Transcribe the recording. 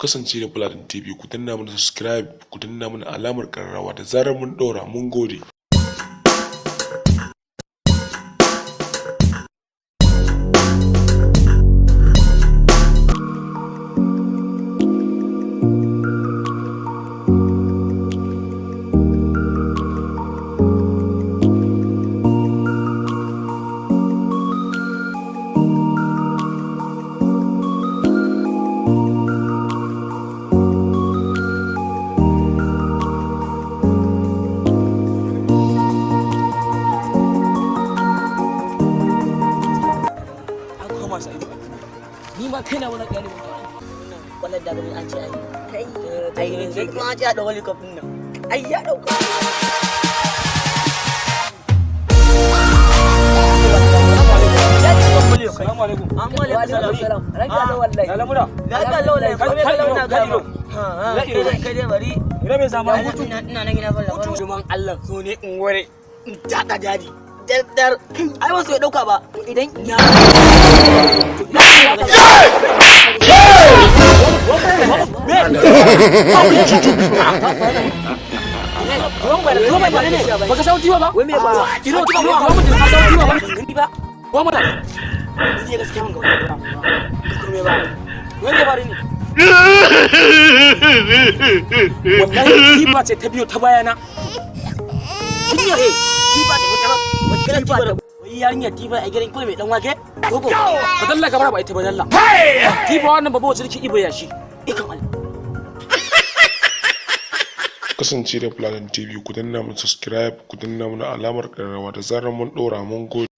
Kasance da Platin TV, ku danna mana subscribe, ku danna mana alamar ƙararrawa da zarar mun ɗora. Mun gode. An kama su ido. Ni ma kaina wani gani ba. Wannan da gani an ce ai Kai. Ai yanzu kuma an ce a ɗau helicopter nan. Ai ya dauka. Salamu alaikum. Amma alaikum salam. Ranka da wallahi. Ya lamura. Lafiya lau wallahi. Kai, Kai kai, lau na kai, gaba. Ya iro. Kai dai bari. Ina mai zama Ina hutu. ina nan ina ban labarin. Juman Allah so ne in ware in taka jadi. Dar dar. Ai wasu ya dauka ba. Idan Na. Baka san tiwa ba? Wai me ba? Iro tiwa ba mu ka san tiwa ba? Gani ba. Wa mu da. Ni dai gaskiya mun ga wannan ba. Kurme ba. Wanda bare ni. Wallahi tiba ce ta biyo ta bayana. Kunya he. Tiba ta fita ba. Wata kalar tiba da. Wai yarinya tiba a gidan kulme dan wake? Koko. Ka dalla ka bara ba ita ba dalla. Tiba wannan babu wacce take ibo yashi. Ikan Allah. Kasance da Platin TV, ku danna mana subscribe, ku danna mana alamar ƙararrawa da zarar mun ɗora. Mun gode.